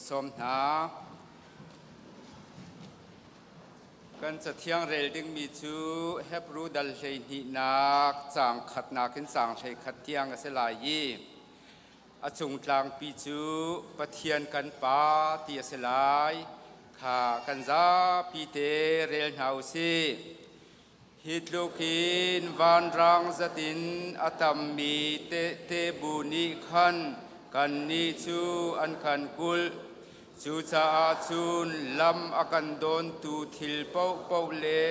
Kan sawm hna. Kan cathiang rel dingmi cu Hebru dal 12nak caang khatnak in caang 11 tiang a si lai i a cung tlangpi cu Pathian kan Pa ti a si lai. Kha kan zapi te rel hna u sih. Hi tluk in vanrang zat in a tammi tehte bu nih khan kannih cu an kan kulh. Cucaah cun lam a kan dawntu thil paohpaoh le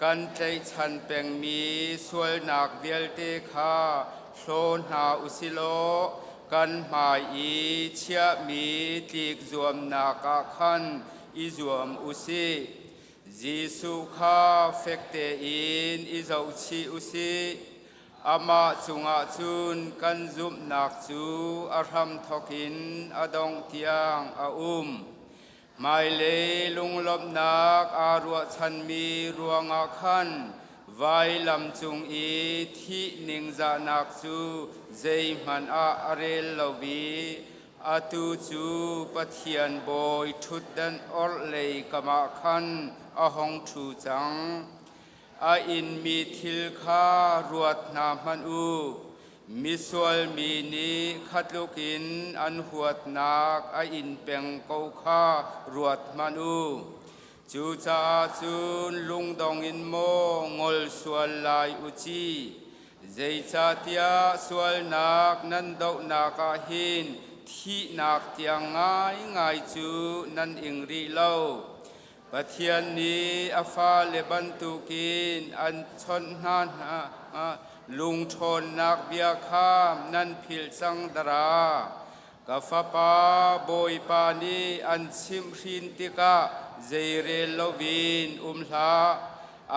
kan tlaihchan pengmi sualnak vialte kha hlaw hna u si law kan hmai i chiahmi tlikzuamnak ah khan i zuam u sih. Jesuh kha fek tein i zohchih u sih. Amah cungah cun kan zumhnak cu a hramthawk in a dongh tiang a um. Hmailei lunglawmhnak aa ruahchanmi ruangah khan vailam cung i thih ningzahnak cu zeihmanh ah a rel lo i Atu cu Pathian bawi ṭhutdan orhlei kam ah khan a hung ṭhu cang. A inmi thil kha ruat hna hmanh u. Misual mi nih kha tluk in an huatnak a in peng ko kha ruat hmanh u. Cucaah cun lungdong in maw ngol sual lai u ci? Zeicahtiah sualnak nan dohnak ah hin thihnak tiang ngaingai cu nan ing rih lo. Pathian nih a fale bantukin an chawnh hna hna lungṭhawnnak bia kha nan philh cang dara. Ka fapa Bawipa nih an chimhhrin tikah zeirel loin um hlah.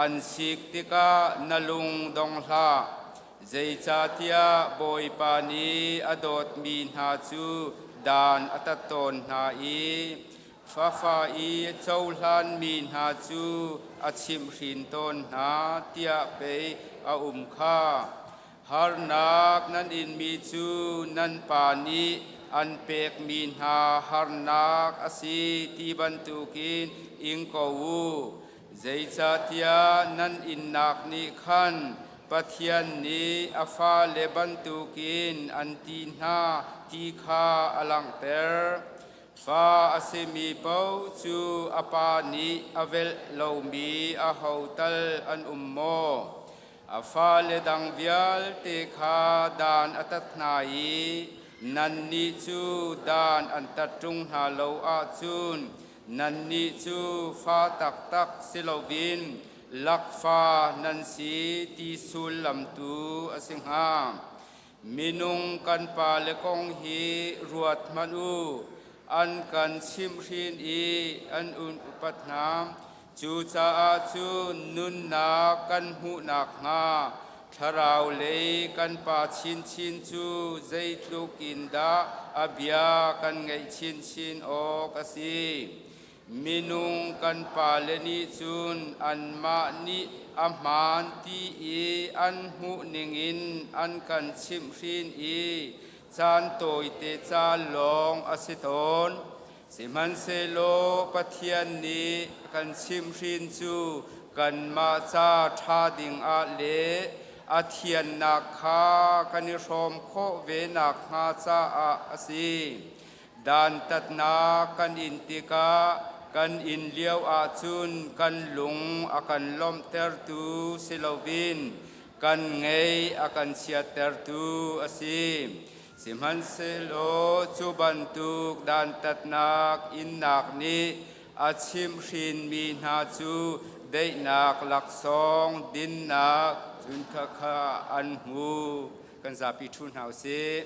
An sik tikah na lung dong hlah. Zeicahtiah Bawipa nih a dawtmi hna cu dan a tat tawn hna i fafa i cohlanmi hna cu a chimhhrin tawn hna tiah pei a um kha. Harnak nan inmi cu nan pa nih an pekmi hna harnak a si ti bantukin ing ko u. Zeicahtiah nan innak nih khan Pathian nih a fale bantukin an ti hna ti kha a langhter. Fa a simi paoh cu a pa nih a velh lomi aho tal an um maw? A fale dang vialte kha dan a tat hna i nannih cu dan an tat ṭung hna lo ahcun Nannih cu fa taktak si loin lakfa nan si ti sullam tu a si hnga. Minung kan pale kong hi ruat hmanh u. An kan chimhhrin i an un upat hna. Cucaah cun nunnak kan hmuh nakhnga Thlarau lei kan Pa chinchin cu zeitluk in dah a bia kan ngaih chinchin awk a si. Minung kan pale nih cun anmah nih a hmaan ti i an hmuh ningin an kan chimhhrin i caan tawite ca lawng a si tawn. Sihmanhsehlaw Pathian nih kan chimhhrin cu kanmah ca ṭha dingah le a thiannak kha kan i hrawm khawh ve nakhnga caah a si. Dantatnak kan in tikah kan in lio ahcun kan lung a kan lawmhtertu si loin kan ngei a kan chiattertu a si. Sihmanhsehlaw cu bantuk dantatnak innak nih a chimhhrinmi hna cu daihnak laksawng dinnak cun khakha an hmu. Kan zapi ṭhu hna u sih.